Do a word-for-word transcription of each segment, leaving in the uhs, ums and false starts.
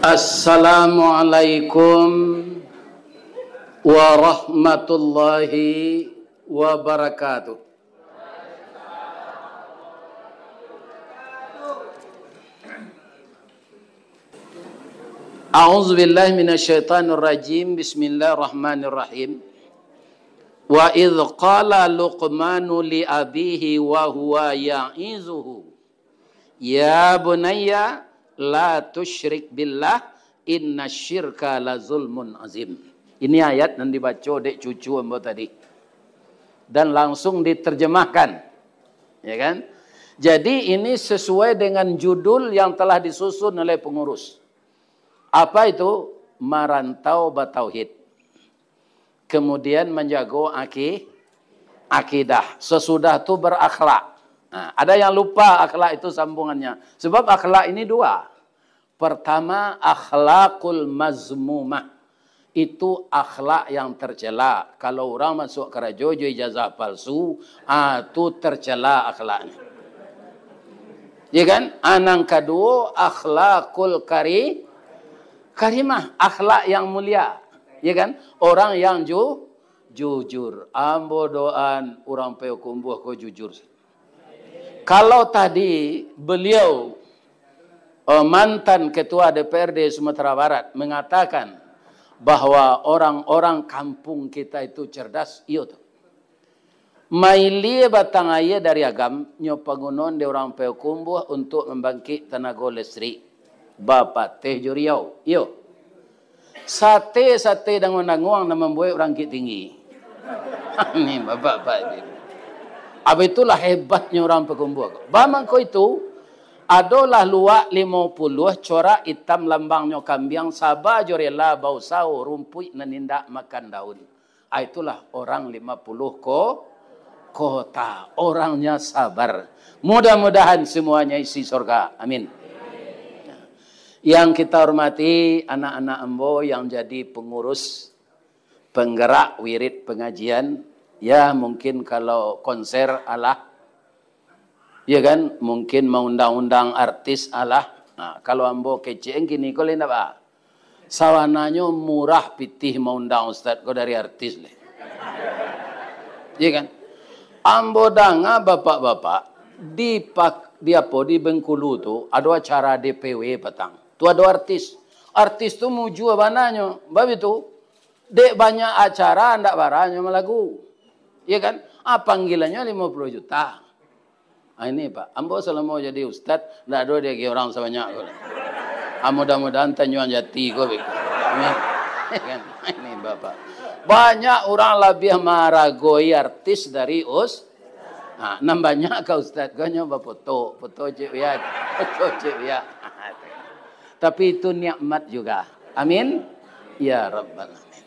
Assalamualaikum warahmatullahi wabarakatuh. A'udzubillahi minasyaitonirrajim. Bismillahirrahmanirrahim. Wa idh qala Luqmanu li abihi wa huwa ya'izuhu, "Ya bunayya, la tusyrik billah, inna syirka la zulmun azim." Ini ayat yang dibaco dek cucu ambo tadi. Dan langsung diterjemahkan. Ya kan? Jadi ini sesuai dengan judul yang telah disusun oleh pengurus. Apa itu? Marantau batauhid. Kemudian manjago aki-, akidah. Sesudah tu berakhlak. Nah, ada yang lupa akhlak itu sambungannya. Sebab akhlak ini dua. Pertama, akhlakul mazmumah. Itu akhlak yang tercela. Kalau urang masuk karajo jo ijazah palsu, ah, tu tercela akhlaknya. Ya kan? Ah, nan kaduo, akhlakul kari-, karimah, akhlak yang mulia. Ya kan? Orang yang ju-, jujur. Ambo doaan urang Payokumbuah ko jujur. Kalau tadi beliau, eh, mantan Ketua D P R D Sumatera Barat mengatakan bahwa orang-orang kampung kita itu cerdas, iyo tu. Mailie batang aia dari Agam, nyo pagunoan dek urang Payokumbuah untuk mambangkik tanago listrik. Bapateh jo Riau. Iyo. Sate-sate danguang-danguang nan mambuek urang Bukik Tinggi. Ni bapak-bapak ni. Apa itulah hebatnyo urang Payokumbuah ko. Bamangko itu, adolah luak limo puluah corak itam lambangnyo kambiang, saba jo rela bausaho rumpuik nan indak makan daun. Ah, itulah orang lima puluh ko-, kota. Orangnya sabar. Mudah-mudahan semuanya isi surga. Amin. Yang kita hormati anak-anak ambo yang jadi pengurus, penggerak wirid pengajian, ya mungkin kalau konser alah, ya kan, mungkin maundang-undang artis alah. Nah, kalau ambo kecek kini ko lai ndak ba. Sabananyo murah pitih maundang ustaz ko dari artis lai. Iya kan? Ambo danga bapak-bapak di pak-, di apo, di Bengkulu tu ado acara D P W patang. Tu ado artis. Artis tu mujua bananyo. Bab itu, dek banyak acara ndak baranyo malagu. Iya kan? Ah, panggilannyo limo puluah juta. Ah, ini, Pak, ambo salamo jadi ustad, ndak ado diagiah urang sabanyak ko. Ah, mudah-mudahan Tanjuang Jati ko beko. Ini, kan? Ini, Bapak. Banyak urang labiah maharagoi artis dari us-, ah, nan banyak ka ustad ko nyo bafoto, foto Cik Uya, foto Cik Uya. Tapi itu nikmat juga. Amin. Ya Rabbal Alamin.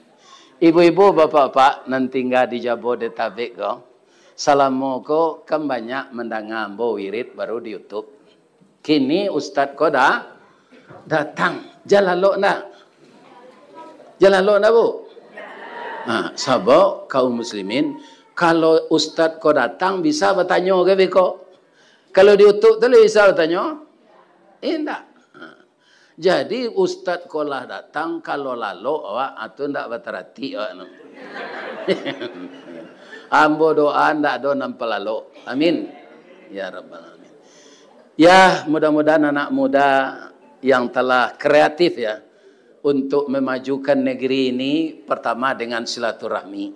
Ibu-ibu, bapak-bapak nan tingga di Jabodetabek ko, salamo ko kan banyak mandanga ambo wirid baru di YouTube. Kini ustad ko dah datang. Jan lalok ndak? Jan lalok ndak, Bu? Nah, sabab kaum muslimin, kalau ustad ko datang, bisa batanyo ka beko? Kalau di YouTube tu lah bisa batanyo? Indak. Nah. Jadi, ustad ko lah datang, kalau lalok awak, ah, tu ndak bataratik awak tu. Ambo doa ndak ado nan palalok. Amin. Ya Rabbal Alamin. Ya, mudah-mudahan anak muda yang telah kreatif ya, untuk memajukan negeri ini, pertama dengan silaturahmi.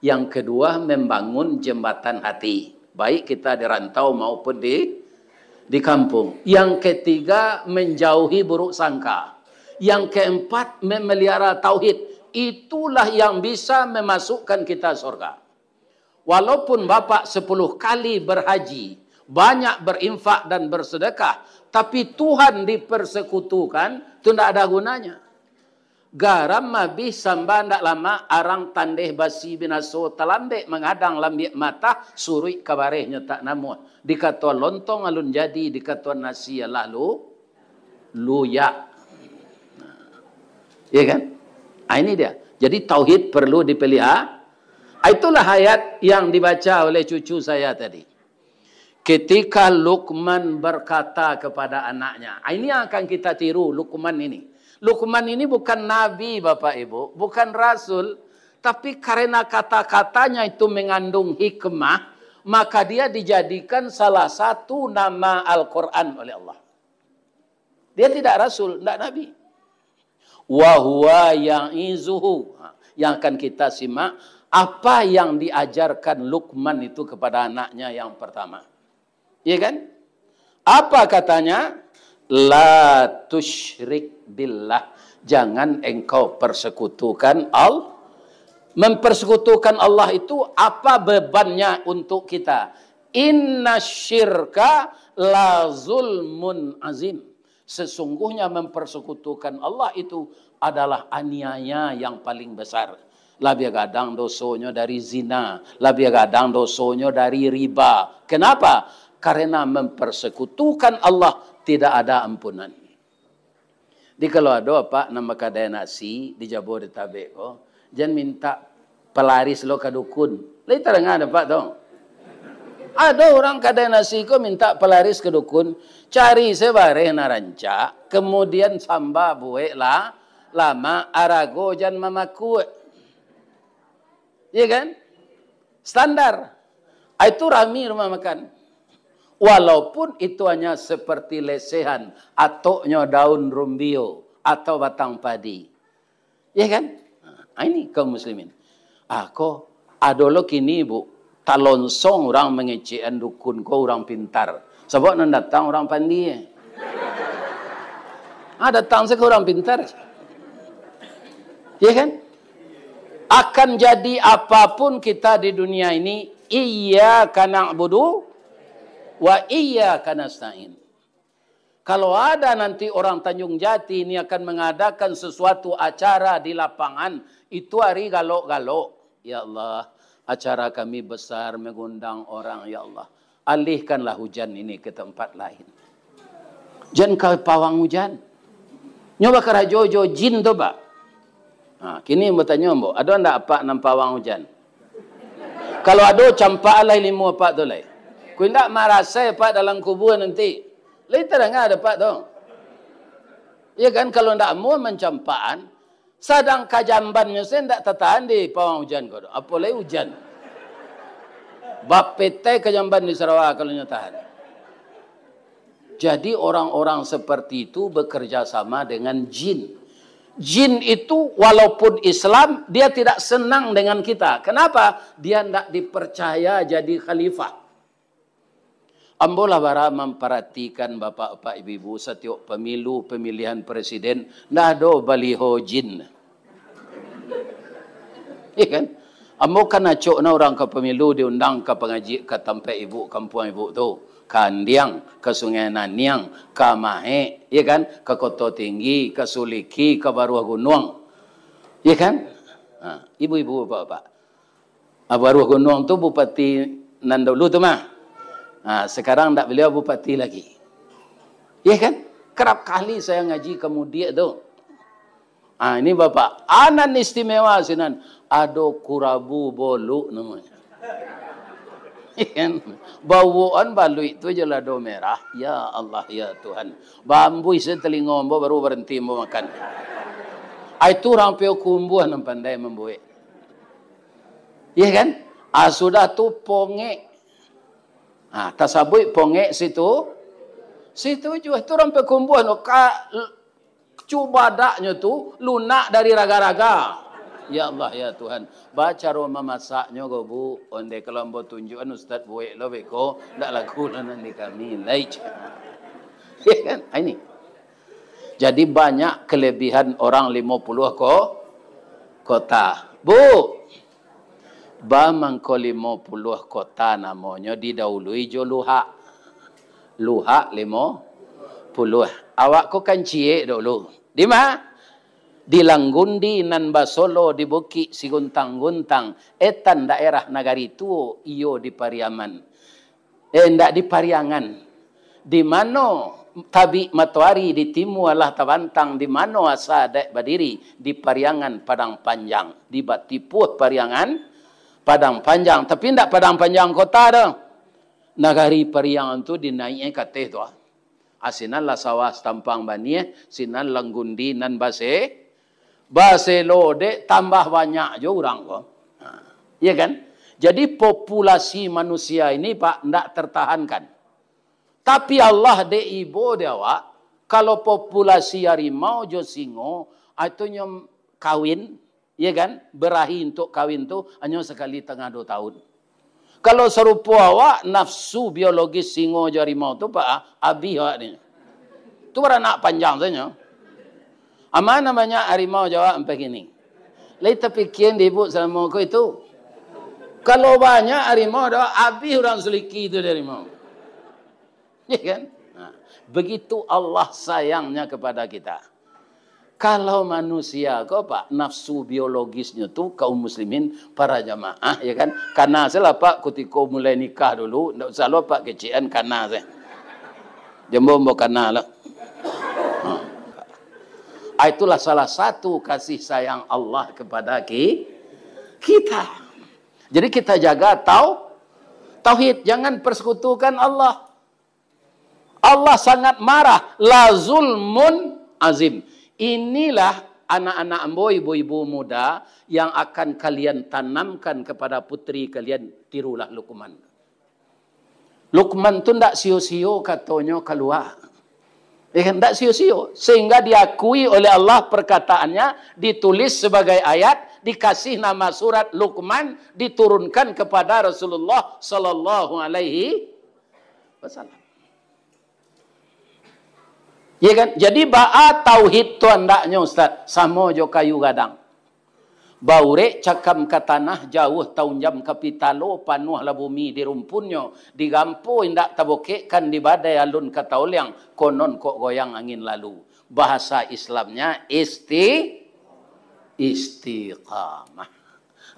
Yang kedua, membangun jembatan hati, baik kita di rantau maupun di, di kampung. Yang ketiga, menjauhi buruk sangka. Yang keempat, memelihara tauhid. Itulah yang bisa memasukkan kita surga. Walaupun Bapak sepuluh kali berhaji, banyak berinfak dan bersedekah, tapi Tuhan dipersekutukan, tu ndak ada gunanya. Garam abih samba ndak lamak, arang tandeh basi binaso, talambek mangadang lambiak matah, suruik ka barehnyo tak namuah. Dikatoan lontong alun jadi, dikatoan nasi alah lu-, luyak. Iya kan? Ah, ini dia. Jadi tauhid perlu dipelihara. Ah, itulah ayat yang dibaca oleh cucu saya tadi. Ketika Luqman berkata kepada anaknya, ah, ini yang akan kita tiru Luqman ini. Luqman ini bukan nabi, Bapak Ibu, bukan rasul, tapi karena kata-katanya itu mengandung hikmah, maka dia dijadikan salah satu nama Al-Quran oleh Allah. Dia tidak rasul, tidak nabi. Wa huwa ya'izuhu. Ha, yang akan kita simak, apa yang diajarkan Luqman itu kepada anaknya yang pertama. Iya kan? Apa katanya? La tusyrik billah. Jangan engkau persekutukan Allah. Mempersekutukan Allah itu apa bebannya untuk kita? Inna syirka la zulmun azim. Sesungguhnya mempersekutukan Allah itu adalah aniaya yang paling besar. Labiah gadang dosonyo dari zina, labiah gadang dosonyo dari riba. Kenapa? Karena mempersekutukan Allah tidak ada ampunan. Jadi kalau ado apak nan bakadai nasi di Jabodetabek ko, jan mintak palaris lo ka dukun. Lai tadanga dek apak tu? Ado urang kadai nasi ko mintak palaris ka dukun, cari se bareh nan rancak, kemudian samba buek lah lamak, arago jan mamakuak. Iya kan? Standar. Ah, itu rami rumah makan. Walaupun itu hanya seperti lesehan, atoknyo daun rumbio atau batang padi. Iya kan? Ah, ini kaum muslimin. Ah, ko ado lo kini, Bu, talonsong urang mangecekan dukun ko urang pintar. Sabab nan datang urang pandie. Ah, datang sajo urang pintar. Iya kan? Akan jadi apapun kita di dunia ini, iyyaka na'budu wa iyyaka nasta'in. Kalau ada nanti orang Tanjung Jati ini akan mengadakan sesuatu acara di lapangan, itu ari galok-galok. Ya Allah, acara kami besar mengundang orang, ya Allah. Alihkanlah hujan ini ke tempat lain. Jan ka pawang hujan. Nyo bakarajo jo jin tu, Pak. Ha, kini batanyo ambo, ado ndak apak nan pawang hujan? Kalau ado, campakan lai limo apak tu lai. Kok indak marasai apak dalam kubua nanti. Lai tadanga dek apak tu. Iya kan, kalau ndak amuah mancampakan, sadang kajambannyo se ndak tatahan di pawang hujan ko tu. Apo lai hujan. Bapetai kajamban di Sarawak kalau nyo tahan. Jadi orang-orang seperti itu bekerja sama dengan jin. Jin itu walaupun Islam, dia tidak senang dengan kita. Kenapa? Dia ndak dipercaya jadi khalifah. Ambo lah bara mamparatikan bapak-bapak, ibu-ibu, satiok pamilu, pamilihan presiden, ndak ado baliho jin. Iya kan? Ambo kan acok nah urang ka pamilu diundang ka pangaji, ka tampek ibu, kampuang ibu tu. Ka Andiang, ka Sungai Naniang, ka Mahek, iya kan? Ka Koto Tinggi, ka Suliki, ka Baruah Gunuang. Iya kan? Ha, ibu-ibu, bapak-bapak. Ah, Baruah Gunuang tu bupati nan dulu tu mah. Ha, sekarang ndak baliau bupati lagi. Iya kan? Kerap kali saya ngaji ka Mudiak tu. Ah, ini Bapak, anan istimewa sinan. Ado kurabu boluk namanya. Iya kan? Bawaan baluik tu je lado merah. Ya Allah, ya Tuhan. Bambuih se telingo ambo baru berhenti ambo makan. Ah, itu urang Payakumbuah nan pandai mambuek. Iya kan? Ah, sudah tu pongek. Ah, tasabuik pongek situ. Situ juo tu urang Payakumbuah no ka Cubadaknyo tu lunak dari raga-raga. Ya Allah, ya Tuhan. Bacaro mamasaknyo ko, Bu. Ondeh kalau ambo tunjuakan ustaz buek lo beko, ndak laku lah nan di kami. Lai. Ya kan? Ah, ini. Jadi banyak kelebihan orang limo puluah ko-, kota. Bu, Ba mangko limo puluah kota namonyo didahului jo Luhak. Luhak limo puluah. Awak ko kan ciek dulu. Di ma? Di Langgundi nan basolo di bukik Siguntang-guntang, etan daerah Nagari Tuo, iyo di Pariaman. Eh, indak di Pariangan. Di mano tabik matoari di timua lah tabantang, di mano asa dek badiri, di Pariangan Padang Panjang, di batipuah Pariangan Padang Panjang. Tapi indak Padang Panjang kota doh. Nagari Pariangan tu dinaik ka ateh tu ah. Ah, sinan lah sawah satampang baniah, sinan lah gundi nan base-, baselo dek, tambah banyak jo urang ko. Ha, iya kan? Jadi populasi manusia ini, Pak, ndak tertahankan. Tapi Allah dek ibo di awak, kalau populasi harimau jo singo, ah, itu nyo kawin, iya kan? Barahi untuk kawin tu hanyo sakali tangah duo tahun. Kalau sarupo awak, nafsu biologis singo jo harimau tu, Pak, ah, abih awak ni. Tu baranak panjang sajo. Aman banyak harimau jo awak sampai kini. Lai tapikia dek ibu salamo ko itu? Kalau banyak harimau, dah abih urang Suliki tu dari harimau. Ya kan? Nah, begitu Allah sayangnya kepada kita. Kalau manusia ko, Pak, nafsu biologisnyo tu, kaum muslimin, para jamaah, ya kan? Kana sajolah, Pak, kutiko mulai nikah dulu, ndak usah lo, Pak, kecekan, kana sajo. Jombo ambo kana lo. Ha. Ah, itulah salah satu kasih sayang Allah kepada ki-, kita. Jadi kita jaga tau-, tauhid, jangan persekutukan Allah. Allah sangat marah, la zulmun azim. Inilah anak-anak ambo, ibu-ibu muda, yang akan kalian tanamkan kepada putri kalian, tirulah Luqman. Luqman tu ndak sio-sio katonyo kalua. Eh, ndak sio-sio. Sehingga diakui oleh Allah perkataannya, ditulis sebagai ayat, dikasih nama surat Luqman, diturunkan kepada Rasulullah sallallahu alaihi wasallam. Ya kan? Jadi, baa tauhid tu andaknyo, Ustaz? Samo jo kayu gadang. Baurek cakam ka tanah, jauah taunjam ka pitalo, panuahlah bumi di rumpunnyo, digampo indak tabokekkan, di badai alun ka taoliang, konon kok goyang angin lalu. Bahasa Islamnya isti-, istiqamah.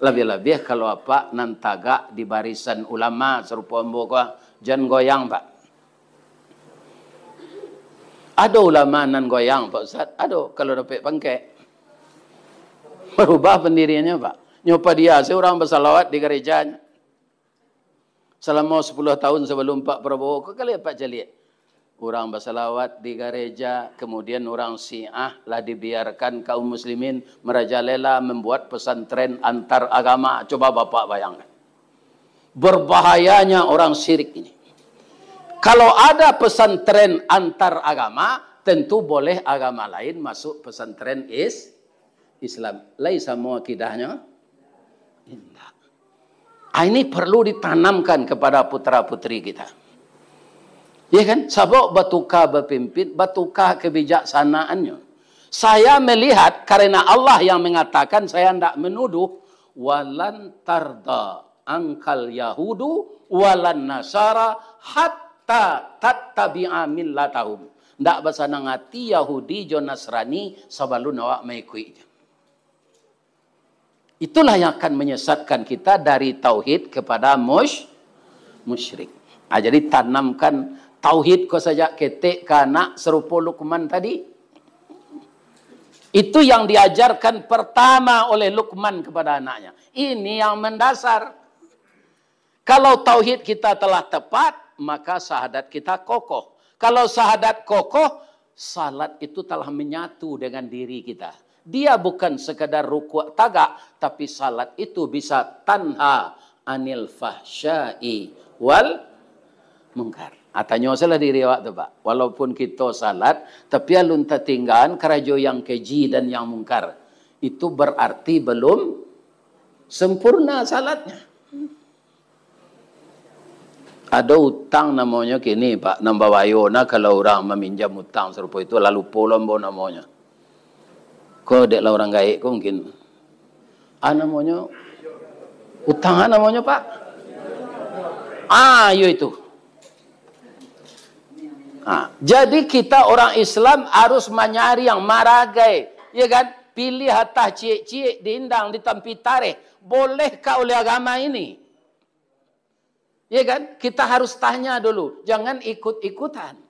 Labiah-labiah kalau apak nan tagak di barisan ulama sarupo ambo ko, jan goyang, Pak. Ado ulama nan goyang, Pak Ustaz? Ado, kalau dapek pangkek. Barubah pandiriannyo, Pak. Nyo padia se urang basalawat di garejanya. Salamo sapuluah tahun sabalum Pak Prabowo, ko kali apak caliak. Urang basalawat di gareja, kemudian urang Syiah lah dibiarkan kaum muslimin merajalela, membuat pesantren antar agama. Coba Bapak bayangkan. Berbahayanya orang syirik ini. Kalau ada pesantren antar agama, tentu boleh agama lain masuk pesantren is-, Islam. Lai samo akidahnyo? Indak. Ah, ini perlu ditanamkan kepada putra-putri kita. Ya kan? Sabab batuka bapimpin, batuka kebijaksanaannyo. Saya melihat, karena Allah yang mengatakan, saya ndak menuduh, "Walan tarda angkal yahudu walan nasara hatta tattabi'a millatahum." Ndak basanang ati Yahudi jo Nasrani sabalun awak maikuiknyo. Itulah yang akan menyesatkan kita dari tauhid kepada mush-, musyrik. Ah, jadi tanamkan tauhid ko sajak ketek ka anak sarupo Luqman tadi. Itu yang diajarkan pertama oleh Luqman kepada anaknya. Ini yang mendasar. Kalau tauhid kita telah tepat, maka syahadat kita kokoh. Kalau syahadat kokoh, salat itu telah menyatu dengan diri kita. Dia bukan sekadar rukuk tagak, tapi salat itu bisa tanha anil fahsya'i wal mungkar. Ah, tanyo sajolah diri awak tu, Pak. Walaupun kito salat, tapi alun tatinggaan karajo yang keji dan yang mungkar. Itu berarti belum sempurna salatnya. Ado utang namonyo kini, Pak, nan babayo nah kalau urang maminjam utang sarupo itu, lah lupo lo ambo namonyo. Ko dek lah urang gaek ko mungkin. Ah, namonyo, utang ah namonyo, Pak? Ah, iyo itu. Ah, jadi kita orang Islam harus manyariang, maragai, ya kan? Pilih atah ciek-ciek, diindang, ditampi tareh. Bolehkah oleh agama ini? Ya kan? Kita harus tanya dulu, jangan ikut-ikutan.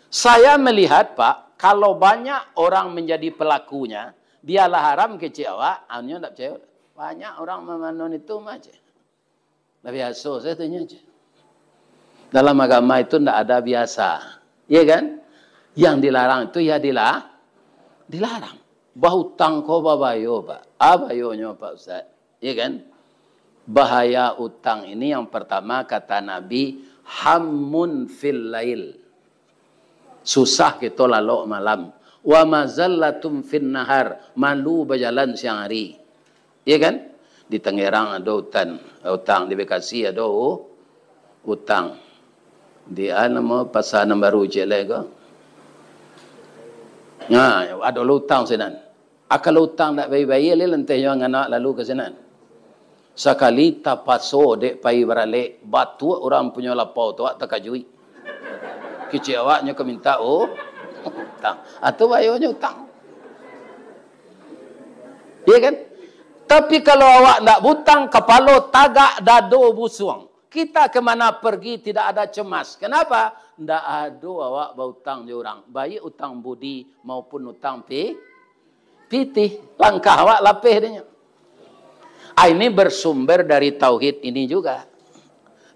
Saya melihat, Pak, kalau banyak orang menjadi pelakunya, biarlah haram kecek awak, anu ndak percaya. Banyak orang mamanon itu mah, cek. Lah biaso sajo tu nyo, cek. Dalam agama itu ndak ada biasa. Iya kan? Yang dilarang itu ya dila-, dilarang. Bautang ko babayo, Pak. A bayonyo, Pak Ustaz? Iya kan? Bahaya utang ini yang pertama kata Nabi, hammun fil lail. Susah kito lalok malam. Wa mazallatum fin nahar, malu bajalan siang hari. Iya kan? Di Tangerang ado utan, utang, di Bekasi ado u-, utang. Di, ah, namo pasar nan baru ciek lai ko. Nah, ado lo utang sinan. Ah, kalau utang ndak bayia-bayia, lai lanteh nyo ngana lalu ka sinan. Sakali tapaso dek pai baralek, batuak urang punyo lapau tu, awak takajuik. Kecek awaknyo ka minta, oh, utang. Atau bayonyo utang. Iya kan? Tapi kalau awak ndak butang, kapalo tagak, dado busuang. Kita kemana pergi tidak ada cemas. Kenapa? Ndak ado awak bautang jo urang. Baik utang budi maupun utang pi-, pitih. Langkah awak lapeh dinyo. Ah, ini bersumber dari tauhid ini juga.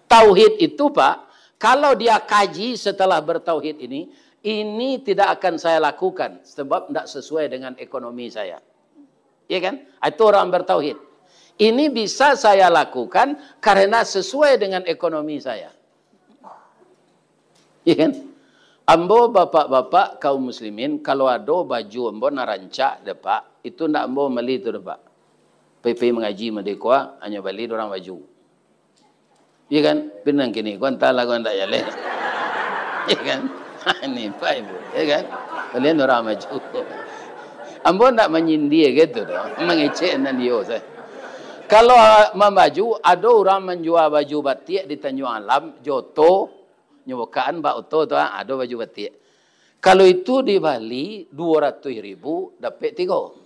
Tauhid itu, Pak, kalau dia kaji setelah bertauhid ini, ini tidak akan saya lakukan sebab ndak sesuai dengan ekonomi saya. Ya kan? Itu orang bertauhid. Ini bisa saya lakukan karena sesuai dengan ekonomi saya. Ya kan? Ambo, bapak-bapak, kaum muslimin, kalau ado baju ambo nan rancak, deh, Pak, itu ndak ambo mali tu, deh, Pak. Pai-pai mangaji madeko, hanyo bali dorang baju. Iya kan? Pinang kini ko antahlah ko ndak jaleh. Iya kan? Ini Pak Ibu, iya kan? Kalian orang maju. Ambo ndak manyindia gitu doh, mangecek nan iyo sajo. Kalau, ah, mambaju, ado urang manjua baju batik di Tanjuang Alam, jo oto, nyo bukaan bak oto tu, ah, ado baju batik. Kalau itu dibali duo ratuih ribu, dapek tigo.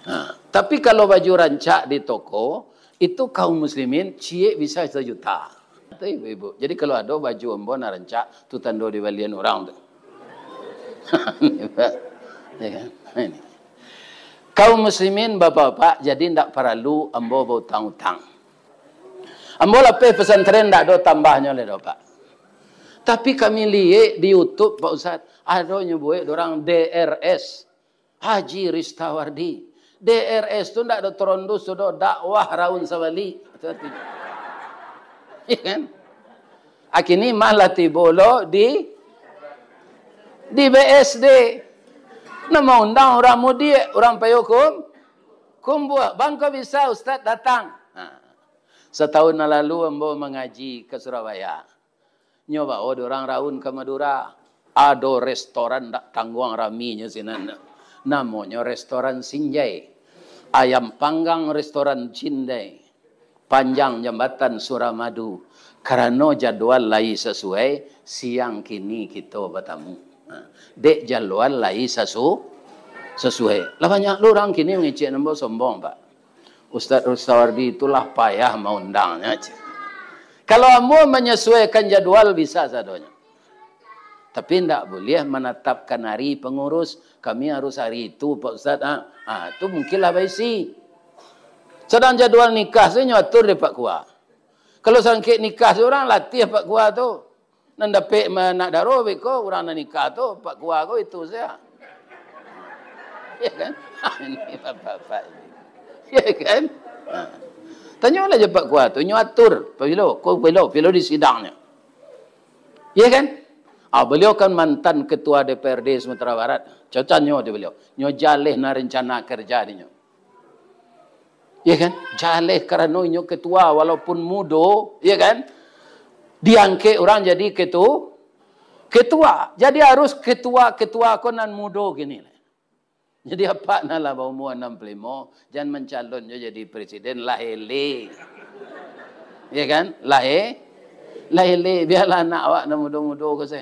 Ha, tapi kalau baju rancak di toko, itu kaum muslimin ciek bisa sajuta. Tu ibu-ibu. Jadi kalau ado baju ambo nan rancak, tu tando dibalian urang tu. Ya kan? Ini. Kaum muslimin, bapak-bapak, jadi ndak paralu ambo bautang-utang. Ambo lapeh pesantren ndak ado tambahnyo lai doh, Pak. Tapi kami liek di YouTube, Pak Ustaz, ado nyo buek dorang D R S, Haji Ristawardi. D R S tu ndak ado tarondus tu doh, dakwah raun sabalik. Itu artinyo. Iya kan? Akini malah tibo lo di, di B S D. Nah, maundang urang mudiak, urang payo kum-, kumbuah. Bangko bisa Ustaz datang. Ha. Satahun nan lalu ambo mangaji ka Surabaya. Nyo bao dek urang raun ka Madura. Ado restoran ndak tangguang raminyo sinan. Namonyo restoran Sinjai. Ayam panggang restoran Cindai. Panjang jambatan Suramadu. Karano jadwal lai sasuai, siang kini kito batamu. Ha. Dek jadwal lai sasu-, sasuai. Lah banyak lo urang kini mangecek ambo sombong, Pak. Ustaz Ristawardi itulah payah maundangnyo, cek. Kalau ambo manyasuaikan jadwal, bisa sadonyo. Tapi ndak buliah manatapkan ari pangurus, kami harus ari itu, Pak Ustaz, ah. Ah, tu mungkinlah baisi. Sadang jadwal nikah sajo nyo atur dek Pak Kua. Kalau sangkek nikah surang, latiah Pak Kua tu. Nan dapek ma-, anak daro beko, urang nan nikah tu, Pak Kua ko itu sajo. Ya kan? Ini bapak-bapak ini. Ya kan? Ha. Tanyolah jo Pak Kua tu, nyo atur, pabilo, ko pabilo, pabilo di sidangnyo. Ya kan? Ah, beliau kan mantan ketua D P R D Sumatera Barat. Cocan nyo di beliau. Nyo jaleh na rencana kerja dinyo. Ya kan? Jaleh karano inyo ketua walaupun mudo, ya kan? Diangkek urang jadi ketu-, ketua. Jadi harus ketua-ketua ko nan mudo kini. Jadi apak nan lah baumua anam puluah limo, jan mancalon jo jadi presiden, lah eleh. Ya kan? Lah e-, lah eleh, bialah anak awak nan mudo-mudo ko se.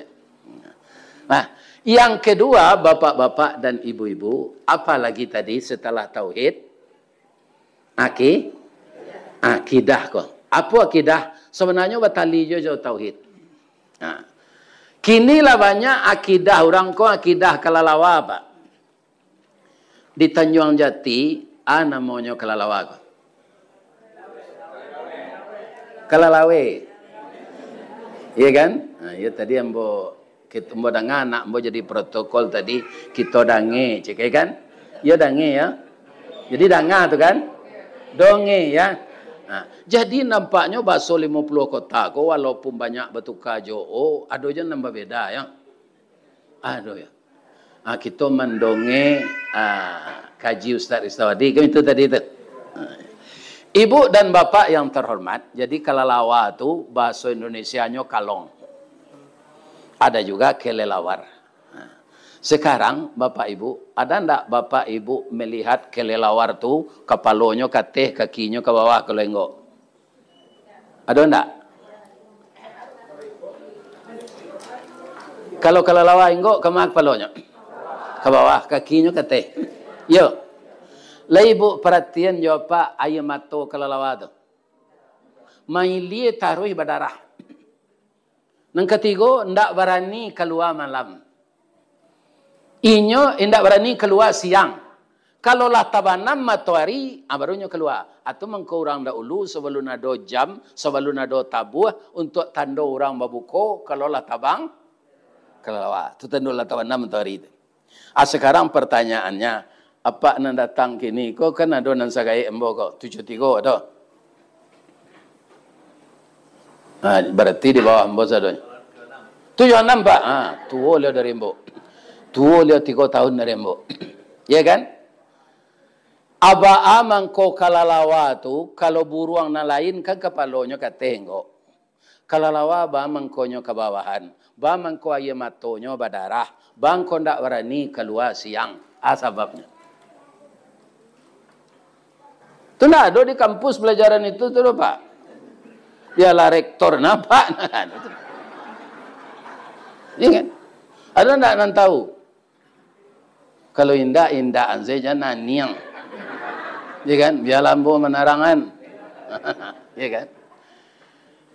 Nah, yang kedua, bapak-bapak dan ibu-ibu, apa lagi tadi setelah tauhid? Aki-, akidah ko. Apo akidah? Sabananyo batali jo, jo tauhid. Nah, kini lah banyak akidah urang ko, akidah kalalawa, Pak. Di Tanjuang Jati, a namonyo kalalawa ko? Kalalawe. Iya kan? Nah, iyo tadi ambo Kito ambo danga anak ambo jadi protokol tadi, kito dange, cek kan? Iyo dange ya. Jadi danga tu kan? Donge ya. Nah, jadi nampaknyo baso limo puluah kota ko walaupun banyak batuka jo o, ado jo nan babeda ya. Ado ya. Ah, kito mandonge ah, kaji Ustaz Ristawadi kan itu tadi tu. Ah. Ibu dan bapak yang terhormat, jadi kalalawa tu bahaso Indonesianyo kalong. Ada juga kelelawar. Nah, sekarang, Bapak Ibu, ada ndak Bapak Ibu melihat kelelawar tu, kapalonyo ka ateh, kakinyo ka bawah, kalau enggok? Ado ndak? Kalau kelelawar enggok, kama kapalonyo? Ka bawah, kakinyo ka ateh. Yo. Lai Ibu paratian jo apo aia mato kelelawar tu? Mailie taruih badarah. Nan katigo, ndak barani kalua malam. Inyo indak barani kalua siang. Kalau lah tabanam matoari, ah, baru nyo kalua. Atau mangko urang dahulu, sabalun ado jam, sabalun ado tabuah, untuak tando urang babuko, kalau lah tabang, kalua. Tu tando lah tabanam matoari tu. Ah, sekarang pertanyaannya, apak nan datang kini ko kan ado nan sagaek ambo ko, tujuh tigo ado. Ah, berarti di bawah ambo sadonyo. Tujuh anam, Pak. Ah, tuo liau dari ambo. Tuo liau tigo tahun dari ambo. Ya kan? Abaa mangko kalalawa tu, kalau buruang nan lain kan kapalonyo ka ateh enggok. Kalalawa ba mangkonyo kabawahan, ba mangko aia matonyo badarah, ba mangko ndak barani kalua siang. A sababnyo. Tu ndak ado di kampus pelajaran itu tu, Pak. Biarlah rektor nampak. Iya kan? Ada ndak nan tahu? Kalau indak, indakan saja naniang. Ya kan? Biarlah ambo manarangan. Ya kan?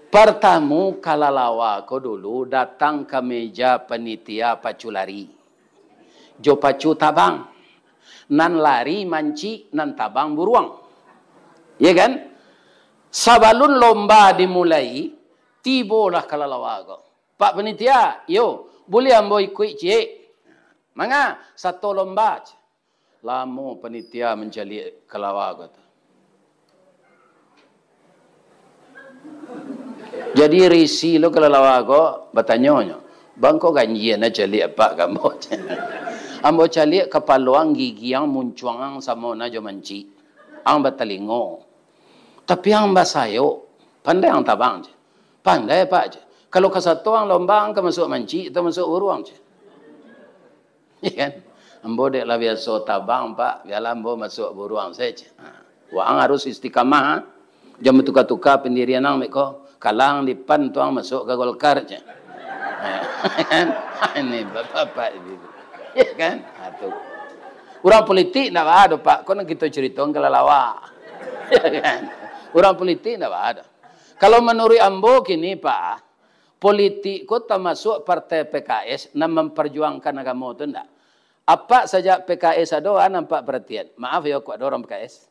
Partamo, kalalawa ko dulu datang ka meja panitia pacu lari. Jo pacu tabang. Nan lari mancik, nan tabang buruang. Ya kan? Sabalun lomba dimulai, tibolah kalalawa ko. Pak panitia, yo, buliah ambo ikuik ciek? Manga, sato lomba, ceh. Lamo panitia mancaliak kalalawa ko tu. Jadi risi lo kalalawa ko, batanyo nyo, "Bang, kok ganjia na caliak apak ka ambo?" Ambo caliak kapalo ang, gigi ang, muncuang ang samo na jo mancik. Ang batalingo. Tapi ang basayok, pandai ang tabang, ceh. Pandai, Pak, ceh. Kalau ka sato ang lomba, ang ka masuak mancik atau masuak buruang, ceh. Iya kan? Ambo dek lah biaso tabang, Pak, biarlah ambo masuak buruang saja. Ha. Waang harus istiqamah, ha. Jan batuka-tuka pendirian ang, meko. Kalah ang di pan tu ang masuak ka Golkar, ceh. Ha, kan? Ini bapak-bapak ini. Iya kan? Ha, tu. Urang politik ndak baa doh, Pak. Ko nan kito caritoan kalalawa. Iya kan? Urang politik ndak baa doh. Kalau manuruik ambo kini, Pak, politik ko tamasuak partai P K S nan mamparjuangkan agamo tu ndak? Apak sajak P K S ado, a nan apak paratian? Maaf yo, kok ado urang P K S?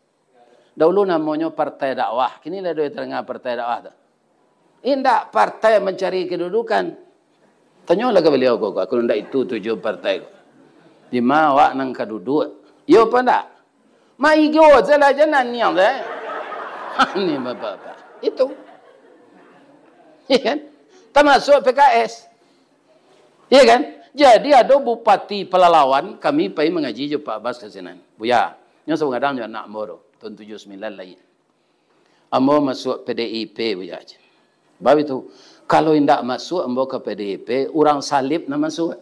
Dahulu namonyo partai dakwah, kini lah ado tadanga partai dakwah tu? Indak, partai mancari kedudukan. Tanyolah ka baliau ko, ko, kalau ndak itu tujuan partai ko. Di ma awak nan ka duduak? Iyo apo ndak? Maigo salah je naniang deh. Ni bapak-bapak. Itu. Iya kan? Tamasuak P K S. Iya kan? Jadi ado bupati Pelalawan, kami pai mangaji jo Pak Bas ka sinan. Buya, nyo sabagadang jo anak ambo tu, tahun tujuh sembilan lahia. Ambo masuak P D I P, Buya, ceh. Bab itu, kalau indak masuak ambo ka P D I P, urang salib nan masuak.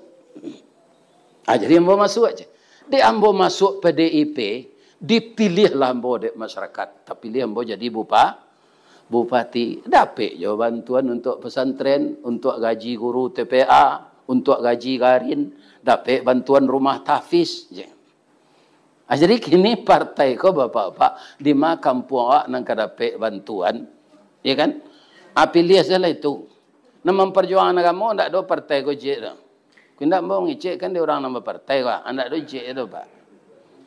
Ah, jadi ambo masuak, ceh. Dek ambo masuak P D I P, dipiliahlah ambo dek masyarakat. Tapiliah ambo jadi bupa-, bupati. Dapek jo bantuan untuak pesantren, untuak gaji guru T P A, untuak gaji garin, dapek bantuan rumah tahfiz, ceh. Ah, jadi kini partai ko, bapak-bapak, di ma kampuang awak nan ka dapek bantuan, ya kan? Ah, piliah sajolah itu. Nan mamparjuangan agamo ndak ado partai ko ciek tu. Kok indak ambo ngecek kan di urang nan bapartai ko, ah, ndak ado ciek tu, Pak.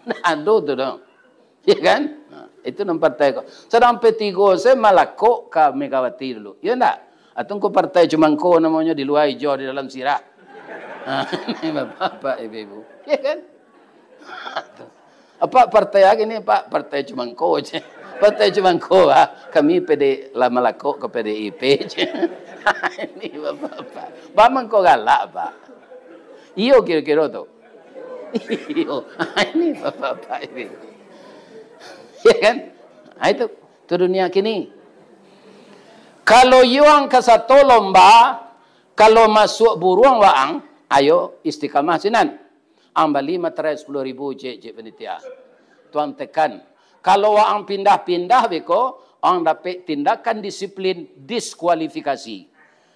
Ndak ado tu doh. Ya kan? Nah, itu nan partai ko. Sadang P tigo se malakok ka Megawati dulu. Ya ndak? Atau ko partai cuma ko namonyo, di lua ijo, di dalam sirah. Ini bapak-bapak, ibu-ibu. Ya kan? Apa partai lagi ni, Pak? Partai cumangko je. Partai cumangko, ah. Kami pede lah malakok ke P D I P je. Ini bapak-bapak. Ba mangko galak, Pak. Iyo kiro-kiro tu. Iyo. Ini bapak-bapak ini. Ya kan? Ah, itu. Tu dunia kini. Kalau yuang ka sato lomba, kalau masuak buruang waang, ayo istiqamah sinan. Ang bali materai sapuluah ribu, cek, cek panitia. Tuang tekan. Kalau waang pindah-pindah beko, ang dapek tindakan disiplin, diskualifikasi.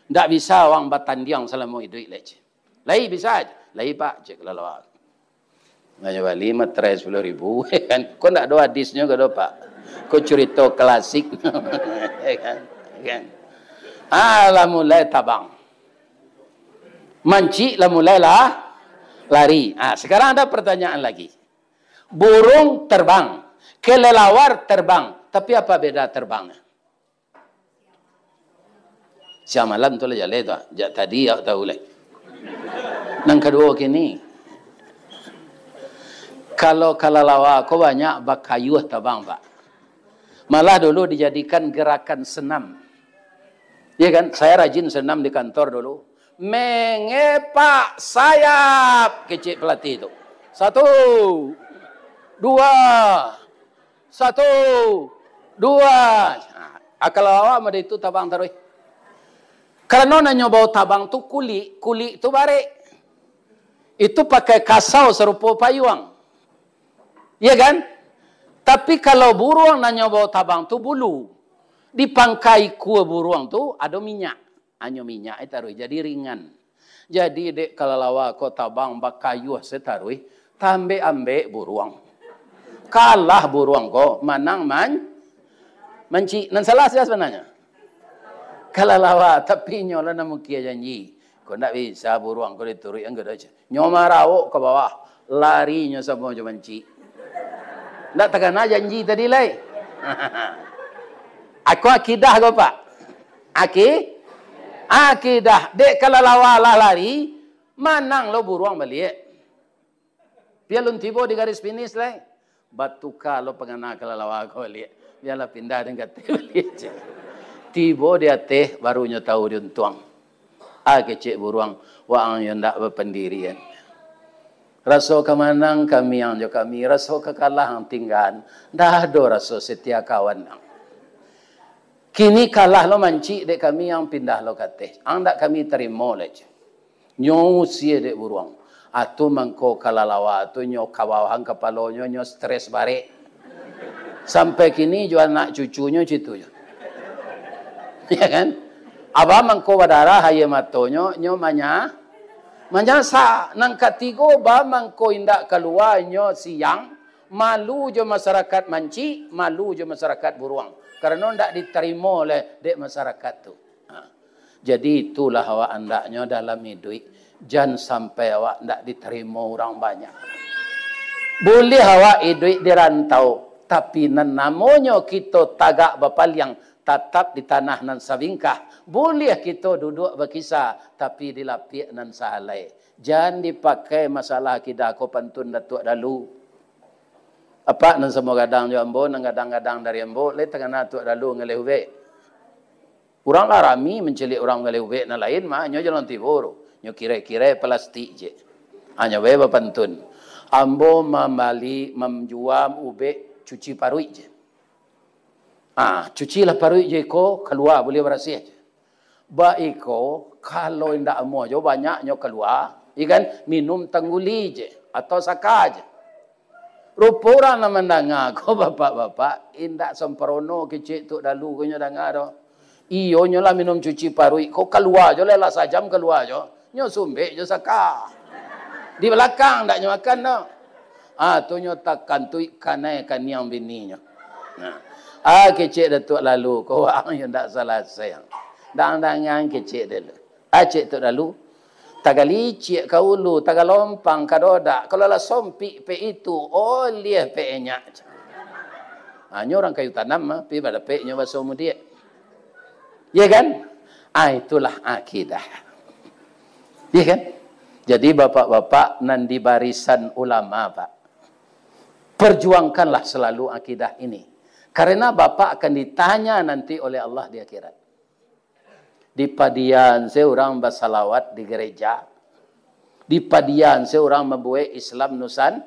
Ndak bisa waang batandiang salamo iduik lai, cek. Lai bisa, cek. Lai, Pak, cek kalalawa. Nyo bali materai sapuluah ribu, kan? Ko ndak ado hadisnyo ko do, Pak? Ko curito klasik. Kan? Kan? Ah, lah mulai tabang. Mancik lah mulailah lari. Ah, sekarang ada pertanyaan lagi. Burung terbang, kelelawar terbang, tapi apa beda terbangnya? Siang malam tu lah jaleh tu, ah. Jak tadi awak tahu lai. Nan kaduo kini, kalau kalalawa ko banyak bakayuah tabang, Pak. Malah dulu dijadikan gerakan senam. Ya kan? Saya rajin senam di kantor dulu. Mengepak sayap, kecek pelatih tu. Satu, dua, satu, dua. Nah, kalalawa mode itu tabang taruih. Karano nan nyo bao tabang tu kulik, kulik tu barek. Itu pakai kasau sarupo payuang. Iya kan? Tapi kalau buruang nan nyo bao tabang tu bulu, di pangka ikua buruang tu ado minyak. Anyo minyak e taruih jadi ringan. Jadi dek kalalawa ko tabang bakayuah se taruih, tambek-ambek buruang. Kalah buruang ko, manang man-, mancik. Nan salah sia sabananyo? Kalalawa, tapi inyo lah nan mukia janji. Ko ndak bisa buruang ko dituruik ang ko doh. Nyo marawok ka bawah, lari nyo samo jo mancik. Ndak takana janji tadi lai. Ako akidah ko, Pak. Aki-, akidah. Dek kalalawa lah lari, manang lo buruang baliak. Pian alun tibo di garis finish lai. Batuka lo pangana kalalawa ko baliak. Bialah pindah dek kateh baliak, cek. Tibo di ateh, baru nyo tahu di untuang. Ah, kecek buruang, waang yo ndak bapandirian. Raso ka manang kamiang jo kami, raso ka kalah ang tinggaan. Ndak ado raso setia kawan ang. Kini kalah lo mancik dek kami, ang pindah lo kateh. Ang ndak kami tarimo lai, cek. Nyo usie dek buruang. Atu mangko kalalawa tu nyo kabawahan kapalonyo, nyo stres barek. Sampai kini jo anak cucunyo citu jo. Ya kan? Abah mangko badarah aia matonyo, nyo manya-, manyasak. Nan katigo, bah mangko indak kalua, nyo siang, malu jo masarakat mancik, malu jo masarakat buruang. Karano ndak ditarimo lai dek masarakat tu. Ha. Jadi, itulah awak andaknyo dalam iduik. Jan sampai awak ndak ditarimo urang banyak. Buliah awak iduik di rantau, tapi nan namonyo kito tagak bapaliang, tatap di tanah nan sabingkah. Buliah kito duduak bakisa, tapi di lapiak nan sahalai. Jan dipakai masalah akidah ko pantun Datuak Dalu. Apak nan samo gadang jo ambo, nan gadang-gadang dari ambo, lai tangana Datuak Dalu ngaleh ubek. Urang lah rami mancaliak urang manggaleh ubek nan lain mah, nyo jalun tibo tu. Nyo kirai-kirai palastik je. Hanyo bae bapantun. Ambo mambali, manjua ubek cuci paruik je. Ah, cucilah paruik je iko, kalua buliah barasiah je. Ba iko, kalau indak amuah jo banyaknyo kalua, ikan minum tangguli je, atau saka je. Rupo urang nan mandanga ko, bapak-bapak, indak samparono kecek Tuk Dalu ko nyo danga do. Iyo nyo lah minum cuci paruik ko, kalua jo lah, lah sajam kalua jo. Nyo sumbek jo saka. Di balakang ndak nyo makan do. Ah, tu nyo takantuik kanai kaniang bininyo. Nah. Ah, kecek Datuak Lalu ko, waang yo ndak salasai. Ndak dangan kecek dulu. Ah, cek Tuk Dalu, tagalicik ka ulu, tagalompang ka dodak, kalau lah sompik pek itu, oliah pek enyak. Ha, nyo urang kayu tanam mah, pi badapek nyo baso mudiak. Ya kan? Ah, itulah akidah. Ya kan? Jadi, bapak-bapak nan di barisan ulama, Pak, perjuangkanlah selalu akidah ini. Karena Bapak akan ditanya nanti oleh Allah di akhirat. Di Padian se urang basalawat di gereja. Di Padian se urang mambuek Islam Nusan-,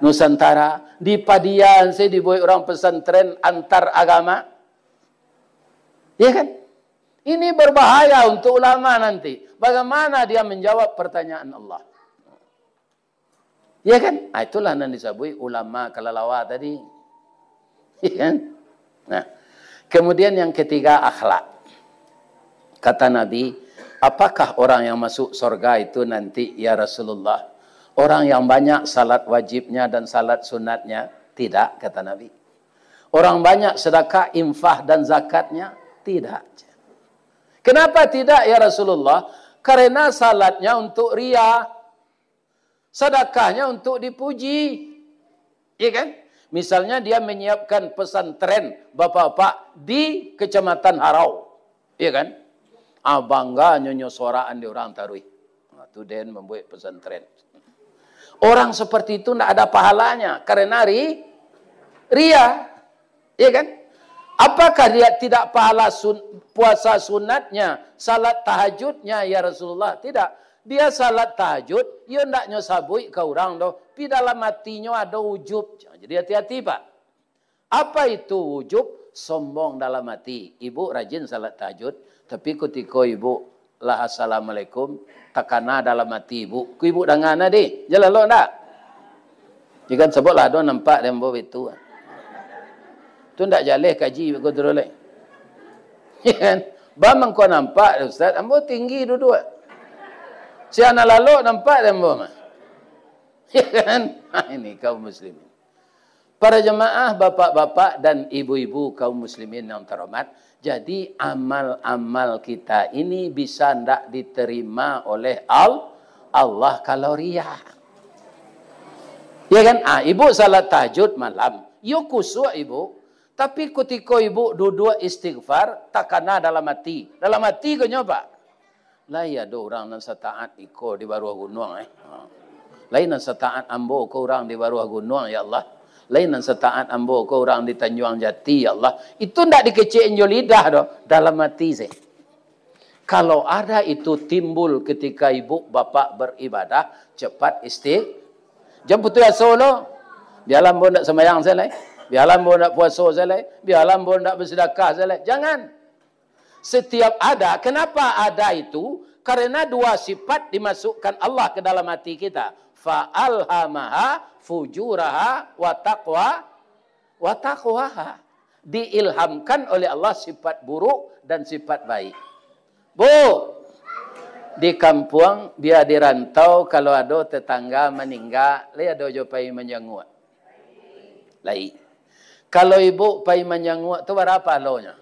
Nusantara. Di Padian se dibuek urang pesantren antar agama. Ya kan? Ini berbahaya untuk ulama nanti. Bagaimana dia menjawab pertanyaan Allah? Ya kan? Ah, itulah nan disabuik ulama kalalawa tadi. Ya kan? Nah, kemudian yang ketiga, akhlak. Kata Nabi, "Apakah orang yang masuk sorga itu nanti, ya Rasulullah? Orang yang banyak salat wajibnya dan salat sunatnya?" Tidak, kata Nabi. "Orang banyak sedekah, infak, dan zakatnya?" Tidak. Kenapa tidak, ya Rasulullah? Karena salatnya untuk ria, sedekahnya untuk dipuji. Iya kan? Misalnya dia menyiapkan pesantren bapak-bapak di Kecamatan Harau. Iya kan? Ah, bangganyo nyo soraan di urang taruih. Ah, tu den mambuek pesantren. Orang seperti itu ndak ada pahalanya karena ri-, ria. Iya kan? Apakah dia tidak pahala sun-, puasa sunatnya, salat tahajudnya, ya Rasulullah? Tidak. Dia salat tahajud, iyo ndak nyo sabuik ka urang doh. Pi dalam atinyo ado ujub. Jadi hati-hati, Pak. Apa itu ujub? Sombong dalam hati. Ibu rajin salat tahajud, tapi kutiko ibu lah assalamualaikum, takana dalam hati ibu. Ku ibu danga nah deh, jaleh lo ndak? Ikan sabab lah ado nampak dek ambo bitu. Tu ndak jaleh kaji ko tu lai. Ya kan? Bang mangko nampak, Ustaz, ambo tinggi duduak. Sia nan lalok nampak dek ambo mah. Ya kan? Ha, ini kaum muslimin. Para jemaah, bapak-bapak dan ibu-ibu kaum muslimin yang terhormat, jadi amal-amal kita ini bisa ndak diterima oleh Al-, Allah kalau ria. Ya kan? Ah, ibu salat tahajud malam, yo kusuak ibu, tapi kutiko ibu duduak istighfar, takana dalam hati. Dalam hati ko nyo, Pak? Lai ado urang nan sataat iko di Baruah Gunuang, eh. Ha. Lai nan sataat ambo ko urang di Baruah Gunuang, ya Allah. Lai nan sataat ambo ko urang di Tanjuang Jati, ya Allah. Itu ndak dikecek jo lidah doh, dalam hati se. Kalau ada itu timbul ketika ibu bapak beribadah, cepat isti-, jan putuih aso lo. Bialah ambo ndak sambayang se lai. Bialah ambo ndak puaso se lai. Bialah ambo ndak bersedekah se lai. Jangan. Setiap ada, kenapa ada itu? Karena dua sifat dimasukkan Allah ke dalam hati kita. Fa alhamaha fujuraha wa taqwa, wa taqwaha. Diilhamkan oleh Allah sifat buruk dan sifat baik. Bu, di kampuang, bia di rantau, kalau ado tetangga maningga, lai ado jo pai manjanguak? Lai. Kalau ibu pai manjanguak tu, bara pahalonyo?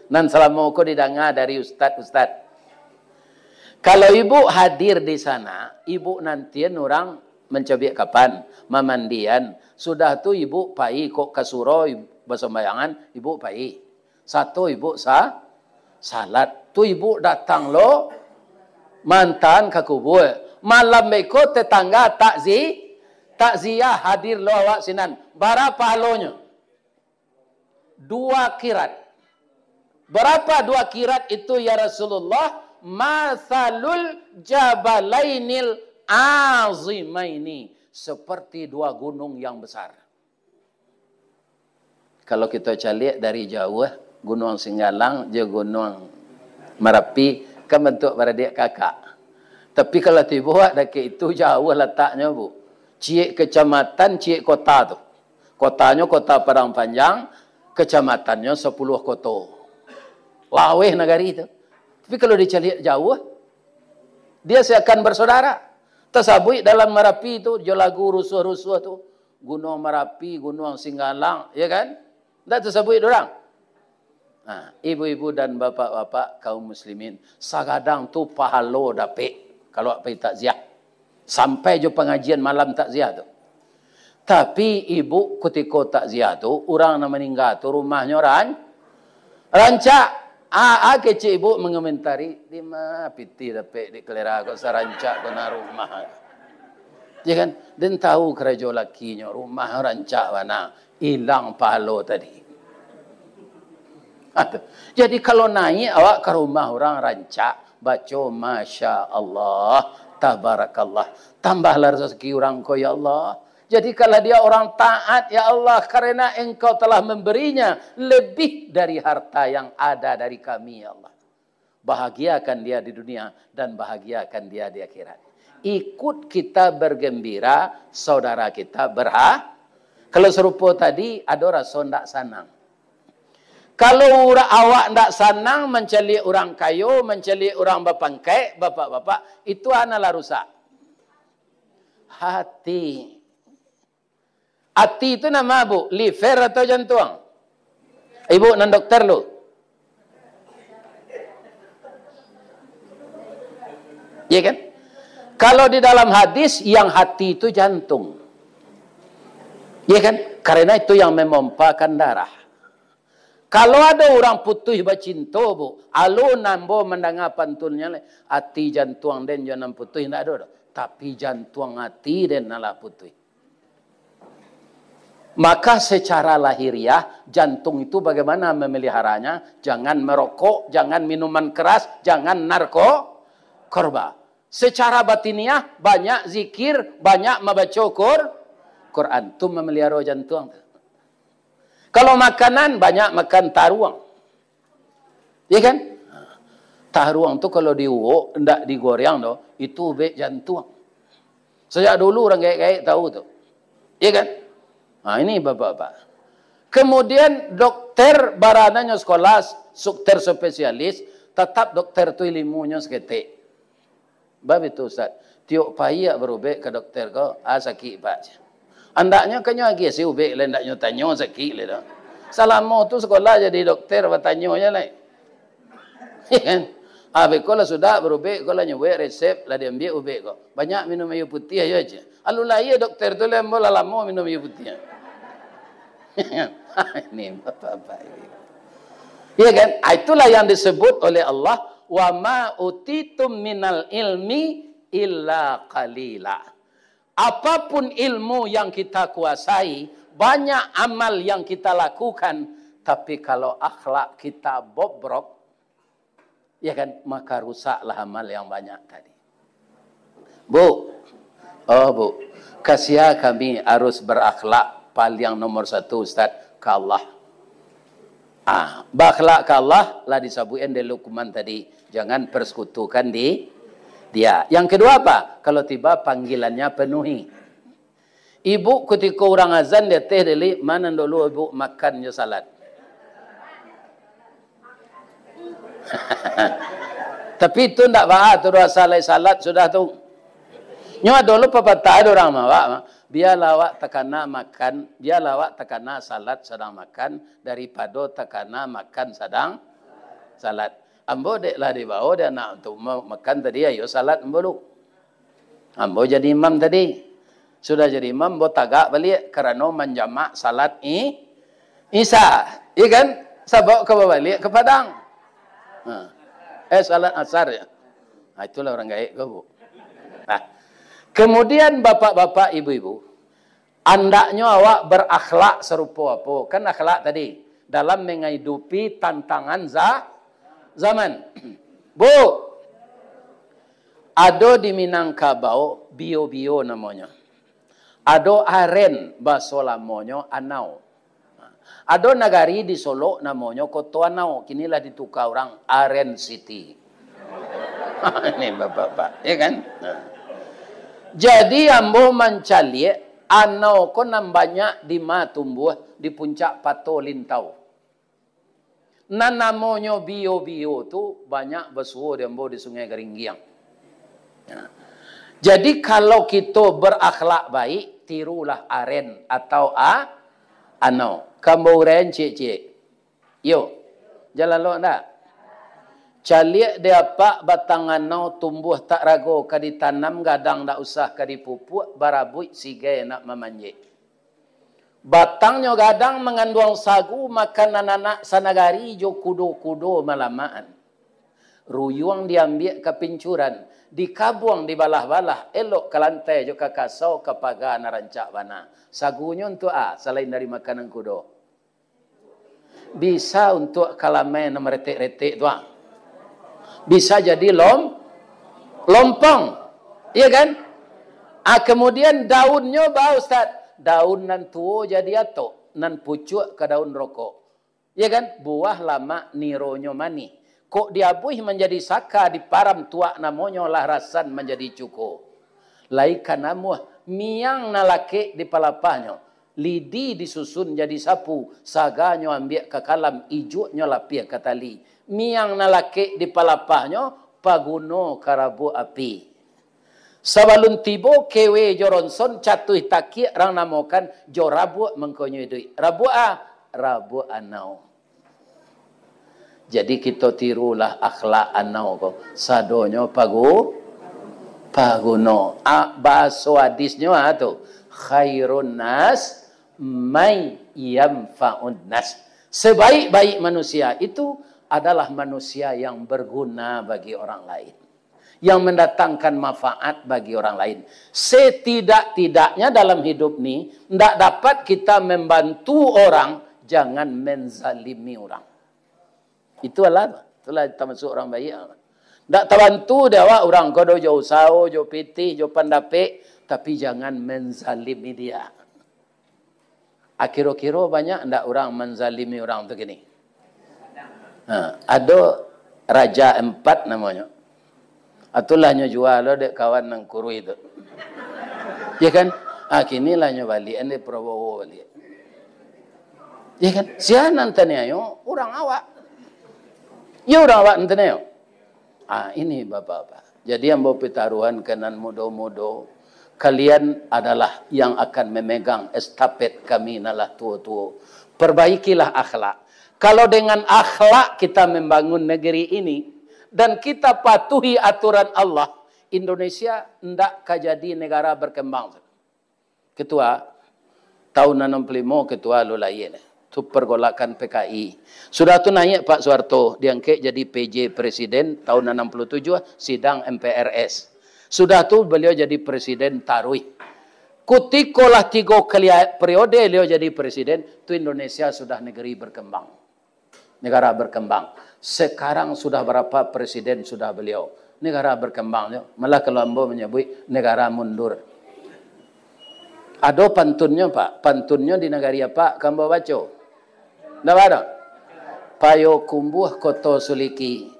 Nan salamo ko didanga dari ustad-ustad. Kalau ibu hadir di sana, ibu nantian urang mancabiak kapan, mamandian, sudah tu ibu pai kok ka surau, basumbayangan, ibu pai. Sato ibu sa-, salat. Tu ibu datang lo, mantan ka kubua. Malam beko tetangga takzi-, takziah, hadir lo awak sinan. Bara pahalonyo? Dua kirat. Berapa dua kirat itu, ya Rasulullah? Masalul jabalainil azimaini. Seperti dua gunung yang besar. Kalau kito caliak dari jauah, Gunuang Singgalang jo Gunuang Marapi kan bantuak baradiak kakak. Tapi kalau tibo dakek itu, jauah lataknyo, Bu. Ciek kecamatan, ciek kota tu. Kotanyo Kota Padang Panjang, kecamatannyo Sapuluah Koto. Laweh nagari tu. Tapi kalau dicaliak jauah, dia seakan bersaudara. Tasabuik dalam Marapi tu, jo lagu rusuah-rusuah tu. Gunuang Marapi, Gunuang Singgalang, ya kan? Ndak tasabuik dek urang? Nah, ibu-ibu dan bapak-bapak kaum muslimin, sagadang tu pahalo dapek kalau pai takziah. Sampai jo pangajian malam takziah tu. Tapi ibu kutiko takziah tu, urang nan maningga tu rumahnyo ran-, rancak. Ah, ah, kecek ibu mangomentari, "Di ma pitih dapek dek kalera ko, sarancak ko nan rumah." Ya kan? Den tahu karajo lakinyo, rumah rancak bana, ilang pahalo tadi. Ah, tu. Jadi, kalau naik awak ka rumah urang rancak, baco, "Masya Allah, tabarakallah. Tambahlah rezeki urang ko, ya Allah. Jadikanlah dia orang taat, ya Allah, karena Engkau telah memberinya lebih dari harta yang ada dari kami, ya Allah. Bahagiakan dia di dunia dan bahagiakan dia di akhirat." Ikut kita bergembira, saudara kita berha-, kalau sarupo tadi, ado raso ndak sanang. Kalau ura-, awak ndak sanang mancaliak urang kayo, mancaliak urang bapangkek, bapak-bapak, itu analah rusak. Hati. Ati tu nan ma, Bu? Liver atau jantuang? Ibu nan dokter lu. Iya kan? Kalau di dalam hadis, yang hati itu jantung. Iya kan? Karena itu yang memompakan darah. Kalau ado urang putuih bacinto, Bu, alun ambo mandanga pantunnyo lai, ati jantuang den jo nan putuih ndak ado doh, tapi jantuang ati den nan lah putuih. Maka secara lahiriah, jantung itu bagaimana memeliharanya? Jangan merokok, jangan minuman keras, jangan narko-, korba. Secara batiniah, banyak zikir, banyak membaca Qur-, Quran. Tu memelihara jantung tu. Kalau makanan, banyak makan taruang. Ya kan? Taruang tu kalau diuwok, ndak digoreng doh, itu ubek jantuang. Sajak dulu urang gaek-gaek tahu tu. Ya kan? Ha, ini bapak-bapak. Kemudian dokter barananyo sekolah, dokter spesialis, tetap dokter tu ilmunyo saketek. Bab itu, Ustaz. Tiok paiak barubek ka dokter ko, "Ah, sakik, Pak." Andaknyo kanyo agiah si ubek lai, andaknyo tanyo sakik lai doh. Salamo tu sakolah jadi dokter, batanyo je lai. Kan? Ah, beko lah sudah barubek ko, lah nyubuik resep, lah diambiak ubek ko. Banyak minum aia putiah yo aja. Alun lahia dokter tu lai, ambo lah lamo minum aia putiah. Ini bapak-bapak ini. Iya kan? Ah, itulah yang disebut oleh Allah, "Wa ma utitum minal ilmi illa qalila." Apapun ilmu yang kita kuasai, banyak amal yang kita lakukan, tapi kalau akhlak kita bobrok, ya kan, maka rusaklah amal yang banyak tadi. Bu, oh Bu, kasia kami harus berakhlak paling nomor satu, Ustaz, ka Allah. Ah, berakhlak ka Allah lah disabuikan dek Luqman tadi, jangan persekutukan di Dia. Yang kedua apa? Kalau tiba panggilannya, penuhi. Ibu, kutiko urang azan di ateh dili, ma nan dulu ibu makan jo salat? Tapi itu ndak baa tu doh, asal lai salat sudah tu. Nyo ado lo papatah dek urang mah, Pak, bialah awak takana makan, bialah awak takana salat sadang makan, daripado takana makan sadang salat. Ambo dek lah dibao dek anak tu ma-, makan tadi, ayo salat ambo lu. Ambo jadi imam tadi. Sudah jadi imam, ambo tagak baliak karano manjamak salat i-, Isya. Iya kan? Sabab ka babaliak ka Padang. Ha. Eh, salat Asar ya. Ha, itulah urang gaek ko, Bu. Nah, kemudian bapak-bapak, ibu-ibu, andaknyo awak berakhlak sarupo apo? Kan akhlak tadi, dalam mengahidupi tantangan za-, zaman. Bu, ado di Minangkabau, bio-bio namonyo. Ado aren, baso lamonyo Anau. Ado nagari di Solok namonyo Koto Anau, kini lah dituka urang Aren City. Ini bapak-bapak, ya kan? Nah. Jadi ambo mancaliak anau ko nan banyak di ma tumbuah di puncak Pato Lintau. Nan namonyo bio-bio tu banyak basuo di ambo di Sungai Garinggiang. Nah. Jadi kalau kito berakhlak baik, tirulah aren atau a-, anau. Ka ambo uraian ciek-ciek. Yo, jan lalok ndak? Caliak di apak batang anau tumbuah tak rago ka ditanam, gadang ndak usah ka dipupuak, barabuik sigai nak mamanjek. Batangnyo gadang manganduang sagu, makan anak-anak sanagari jo kudo-kudo malamaan. Ruyuang diambiak ka pincuran, dikabuang dibalah-balah, elok ka lantai jo ka kasau, ka paga nan rancak bana. Sagunyo untuak a, salain dari makanan kudo? Bisa untuak kalamai nan maretek-retek tu, ah. Bisa jadi lom-, lompong. Iya kan? Ah, kemudian daunnyo ba, Ustaz. Daun nan tuo jadi atok, nan pucuak ka daun rokok. Iya kan? Buah lamak nironyo manih. Kok diabuih manjadi saka, diparam tuak namonyo, lah rasan manjadi cuko. Lai ka namuah, miang nan lakek di palapahnyo, lidi disusun jadi sapu, saganyo ambiak ka kalam, ijuaknyo lapiah ka tali. Miang nan lakek di palapahnyo, paguno ka rabuak api. Sabalun tibo kewe jo ronson, catuih takiak rang namokan, jo rabuak mangkonyo iduik. Rabuak a? Rabuak anau. Jadi, kito tirulah akhlak anau ko. Sadonyo pagu-, paguno. A, bahaso hadisnyo a tu, "Khairun nas may yanfa'un nas." Sebaik-baik manusia itu adalah manusia yang berguna bagi orang lain, yang mendatangkan manfaat bagi orang lain. Setidak-tidaknya dalam hidup ni, ndak dapat kita membantu orang, jangan menzalimi orang. Itulah, itulah termasuk orang baik. Ndak tabantu dek awak urang ko do, jo usaho, jo pitih, jo pandapek, tapi jangan menzalimi dia. Akiro-kiro banyak ndak urang manzalimi urang tu kini? Ha, ado Raja Empat namonyo. Atulah nyo jua lo dek kawan nan kuruih tu. Ya kan? Ah, kini lah nyo baliak, ende Prabowo baliak. Ya kan? Sia nan taniayo? Urang awak. Ya, urang awak nan taniayo. Ah, ini bapak-bapak. Jadi, ambo pitaruhan ka nan mudo-mudo, kalian adalah yang akan memegang estafet kami nan lah tuo-tuo. Perbaikilah akhlak. Kalau dengan akhlak kita membangun negeri ini, dan kita patuhi aturan Allah, Indonesia ndak ka jadi negara berkembang. Ketua, tahun anam puluh limo ketua lo lahia, tu pergolakan P K I. Sudah tu naiak Pak Soeharto, diangkek jadi P J presiden, tahun anam puluh tujuh sidang M P R S. Sudah tu beliau jadi presiden taruih. Kutiko lah tigo kali periode beliau jadi presiden, tu Indonesia sudah negeri berkembang. Negara berkembang. Sekarang sudah berapa presiden sudah beliau? Negara berkembang tu. Malah kalau ambo manyabuik, negara mundur. Ado pantunnyo, Pak. Pantunnyo di nagari apak ka ambo baco? Ndak ado. Payokumbuah Koto Suliki,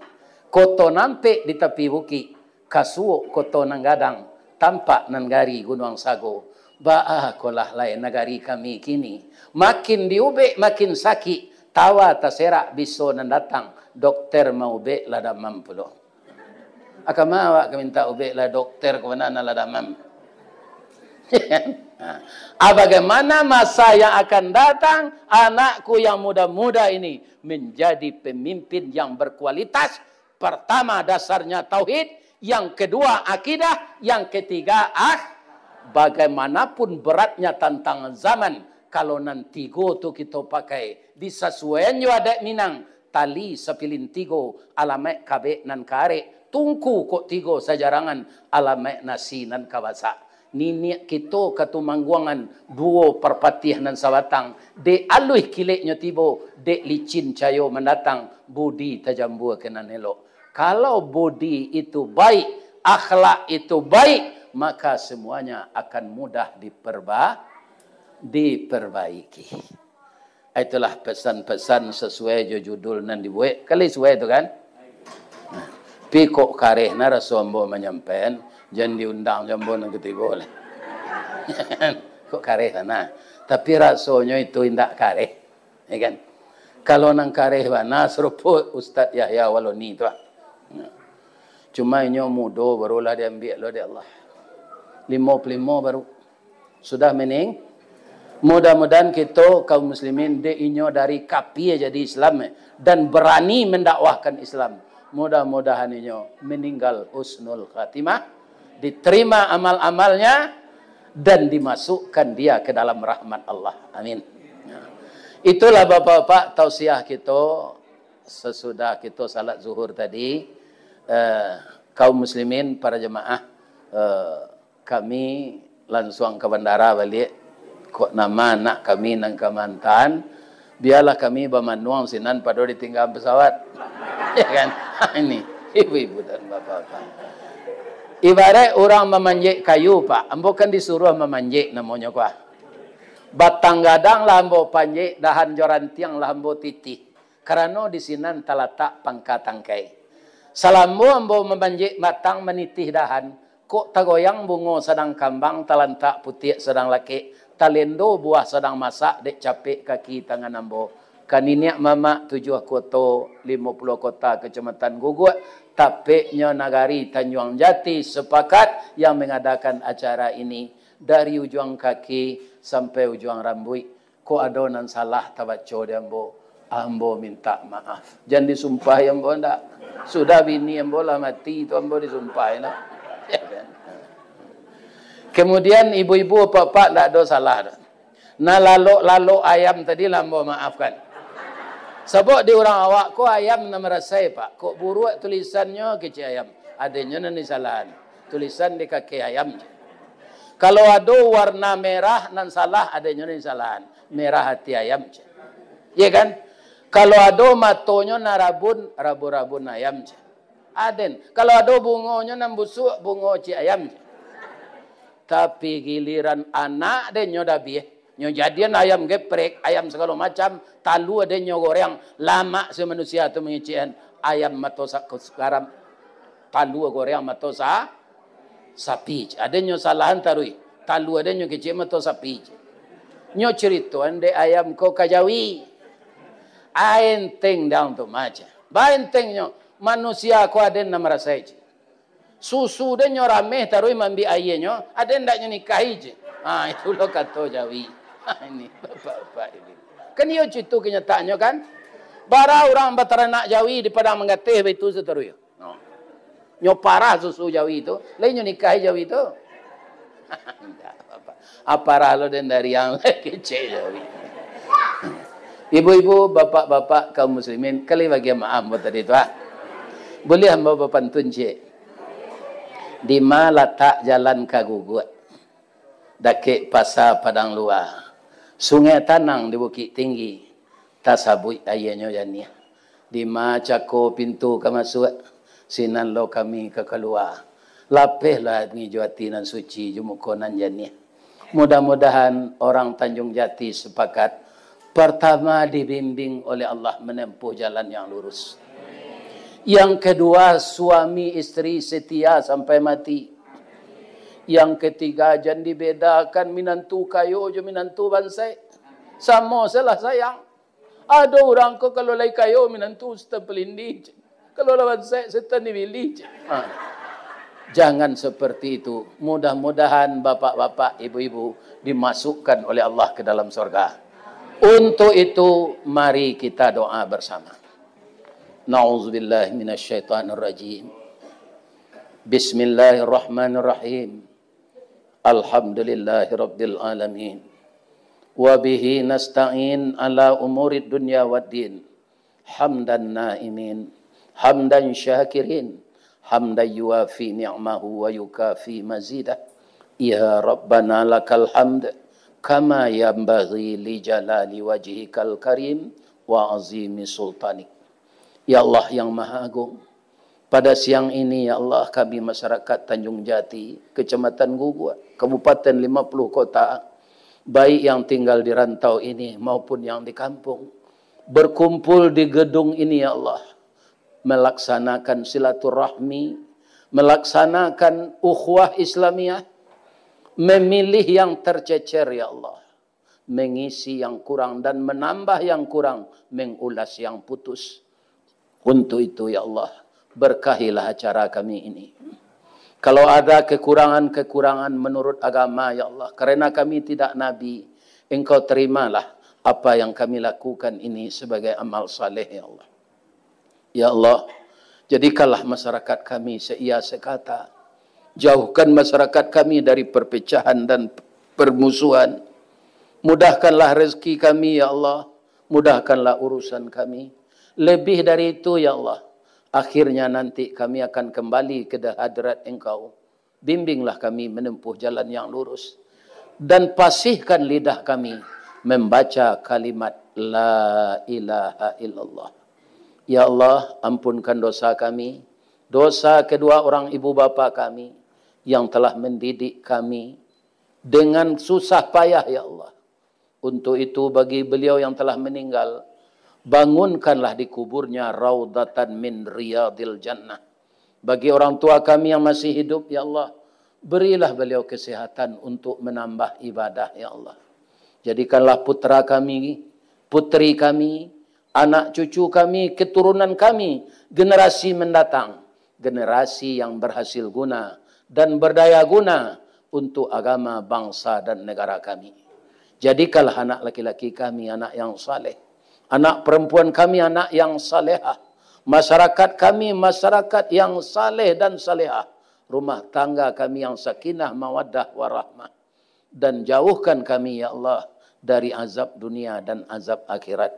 Koto Nampek di tapi bukik, Kasuok Koto Nan Gadang, tampak nan gari Gunuang Sago. Baa kolah lai nagari kami kini. Makin diubek makin sakik, tawa taserak biso nan datang, dokter maubek lah damam pulo. Akama awak ka mintak ubek lah dokter ko bana nan lah damam. Ha. Ah, bagaimana masa yang akan datang, anakku yang muda-muda ini menjadi pemimpin yang berkualitas, pertama, dasarnya tauhid, yang kedua, akidah, yang ketiga, ah, bagaimanapun beratnya tantangan zaman, kalau nan tigo tu kito pakai, disasuaian jo adat Minang, tali sapilin tigo, alamaik kabek nan ka arek, tungku kok tigo sajarangan, alamaik nasi nan ka basak. Niniak kito Katumangguangan, duo Parpatiah nan sabatang, dek aluih kileknyo tibo, dek licin cayo mandatang, budi tajambua ka nan elok. Kalau budi itu baik, akhlak itu baik, maka semuanya akan mudah diperba-, diperbaiki. Itulah pesan-pesan sasuai jo judul nan dibuek. Kali suai tu kan? Nah, tapi kok kareh na raso ambo manyampaian, jan diundang jo ambo nan katigo lah. Kok kareh sana. Tapi rasonyo itu indak kareh. Ya kan? Kalau nan kareh bana sarupo Ustaz Yahya Waloni tu lah. Nah. Cuma inyo mudo barulah diambiak lo dek Allah. Limo puluh limo baru. Sudah mening-, mudah-mudahan kito kaum muslimin, dek inyo dari kapia jadi Islam, eh, dan berani mendakwahkan Islam. Mudah-mudahan inyo meninggal husnul khatimah, diterima amal-amalnya, dan dimasukkan dia ke dalam rahmat Allah. Amin. Itulah bapak-bapak tausiah kito sesudah kito salat zuhur tadi. Eh, kaum muslimin, para jemaah, eh, kami lansuang ka bandara baliak. Kok nama anak kami nan ka maanta, bialah kami bamanuang sinan pado ditinggaan pesawat. Ya kan? Ini, ibu-ibu dan bapak-bapak. Ibarat urang mamanjek kayu, Pak. Ambo kan disuruah mamanjek namonyo, kuah. Batang gadang lah ambo panjek, dahan jo rantiang lah ambo titih. Karano di sinan talatak pangka tangkai. Salamo ambo mamanjek batang, manitih dahan, kok tagoyang bungo sadang kambang, talantak putiak sadang lakek, talendo buah sadang masak dek capek kaki tangan ambo. Ka niniak mamak tujuah koto, limo puluah kota kecamatan Guguak, tapeknyo nagari Tanjuang Jati, sepakat yang mengadakan acara ini dari ujuang kaki sampai ujuang rambuik. Kok ado nan salah tabaco di ambo, ambo mintak maaf. Jan disumpahi ambo ndak. Sudah bini ambo lah mati tu ambo disumpahi lah. Ya kan? Kemudian ibu-ibu, apak-apak, ndak ado salah doh. Nah, lalok-lalok ayam tadi lah ambo maafkan. Sabab di urang awak ko ayam nan marasai, Pak. Kok buruak tulisannyo kecek ayam. Adenyo nan disalahan. Tulisan di kaki ayam je. Kalau ado warna merah nan salah, adenyo nan disalahan. Merah hati ayam je. Iya kan? Kalau ado matonyo nan rabun, rabun-rabun ayam je. Aden. Kalau ado bungonyo nan busuak, bungo cik ayam je. Tapi giliran anak den nyo dabiah. Nyo jadian ayam geprek, ayam sagalo macam, talua den nyo goreng, lamak se manusia tu mangecekan, ayam mato sa-, garam, talua goreng mato sa-, sapi. Aden nyo salahan taruih, talua den nyo kecek mato sapi. Nyo caritoan dek ayam ko ka jawi. Enteng dang tu maca. Baentengnyo, manusia ko aden nan marasai je. Susu den nyo rameh taruih maambiak aianyo, aden ndak nyo nikahi je. Ha, itu lo kato jawi. Ha, ini, bapak-bapak ini. Kan iyo cito kenyataannyo kan? Bara urang bataranak jawi di Padang Manggateh baitu sataruih. No. Nyo parah susu jawi tu, lai nyo nikahi jawi tu. Indak, bapak. Aparah lo den dari yang kecek jawi. Ibu-ibu, bapak-bapak, kaum muslimin, kali bagian maaf buat tadi tu, ah. Boleh ambo bapantun, cek? Di ma latak jalan ka Guguak? Dakek Pasa Padang Lua. Sungai Tanang di Bukik Tinggi. Tasabuik aianyo janiah. Di ma cako pintu ka masuak, sinan lo kami ka kalua. Lapehlah ngijo ati nan suci jo muko nan janiah. Mudah-mudahan orang Tanjung Jati sepakat, pertama, dibimbing oleh Allah menempuh jalan yang lurus. Yang kedua, suami isteri setia sampai mati. Yang ketiga, jan dibedakan minantu kayo jo minantu bansaik. Samo salah sayang. Ado urang ko kalau lai kayo minantu setan palindih, cek. Kalau lah bansaik setan di bilik, cek. Ha. Jangan seperti itu. Mudah-mudahan bapak-bapak, ibu-ibu dimasukkan oleh Allah ke dalam surga. Untuk itu, mari kita doa bersama. Nauzubillahi minasyaitonirrajim. Bismillahirrahmanirrahim. Alhamdulillahirabbil alamin. Wa bihi nasta'in ala umurid dunya waddin. Hamdan na'imin, hamdan syakirin, hamdan yuwafi ni'mahu wa yukafi mazidah. Ya Rabbana lakal hamd, kama yanbaghi li jalali wajhikal karim wa azimi sultanik. Ya Allah yang Maha Agung, pada siang ini, ya Allah, kami masyarakat Tanjung Jati, Kecamatan Guguak, Kabupaten Lima Puluh Kota, baik yang tinggal di rantau ini maupun yang di kampung, berkumpul di gedung ini, ya Allah, melaksanakan silaturahmi, melaksanakan ukhuwah Islamiyah, memilih yang tercecer, ya Allah, mengisi yang kurang dan menambah yang kurang, mengulas yang putus. Untuk itu, ya Allah, berkahilah acara kami ini. Kalau ada kekurangan-kekurangan menurut agama, ya Allah, karena kami tidak nabi, Engkau terimalah apa yang kami lakukan ini sebagai amal saleh, ya Allah. Ya Allah, jadikanlah masyarakat kami seia sekata, Jauhkan masyarakat kami dari perpecahan dan permusuhan. Mudahkanlah rezeki kami, ya Allah. Mudahkanlah urusan kami. Lebih dari itu, ya Allah, akhirnya nanti kami akan kembali ke hadirat Engkau. Bimbinglah kami menempuh jalan yang lurus. Dan pasihkan lidah kami membaca kalimat La ilaha illallah. Ya Allah, ampunkan dosa kami, dosa kedua orang ibu bapa kami yang telah mendidik kami dengan susah payah, ya Allah. Untuk itu, bagi beliau yang telah meninggal, bangunkanlah di kuburnya raudatan min riyadil jannah. Bagi orang tua kami yang masih hidup, ya Allah, berilah beliau kesehatan untuk menambah ibadah, ya Allah. Jadikanlah putra kami, putri kami, anak cucu kami, keturunan kami, generasi mendatang, generasi yang berhasil guna dan berdaya guna untuk agama, bangsa, dan negara kami. Jadikanlah anak laki-laki kami anak yang saleh, anak perempuan kami anak yang salehah, masyarakat kami masyarakat yang saleh dan salehah, rumah tangga kami yang sakinah, mawaddah, warahmah, dan jauhkan kami, ya Allah, dari azab dunia dan azab akhirat.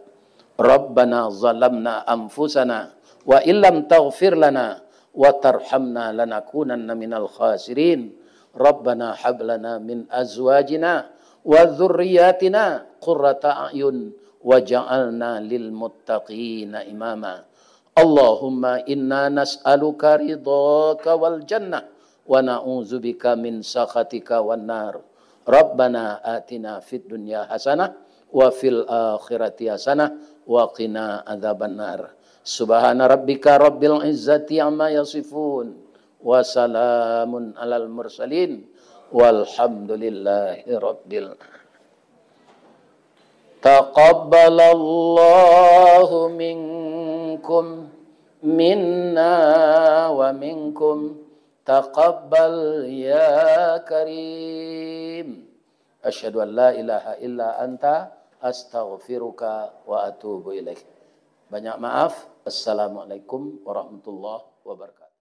Rabbana zalamna anfusana wa illam taghfir lana wa tarhamna lanakunanna minal khasirin. Rabbana hab lana min azwajina wa dzurriyyatina qurrata a'yun waj'alna lil muttaqina imama. Allahumma inna nas'aluka ridhaka wal jannah wa na'udzubika min sakhatika wan nar. Rabbana atina fid dunya hasanah wa fil akhirati hasanah wa qina adzabannar. Subhana rabbika rabbil izzati amma yasifun. Wa salamun alal mursalin. Walhamdulillahi rabbil alamin. Taqabbalallahu minkum, minna wa minkum. Taqabbal ya karim. Asyhadu an la ilaha illa anta, astaghfiruka wa atubu ilaik. Banyak maaf. Assalamualaikum warahmatullahi wabarakatuh.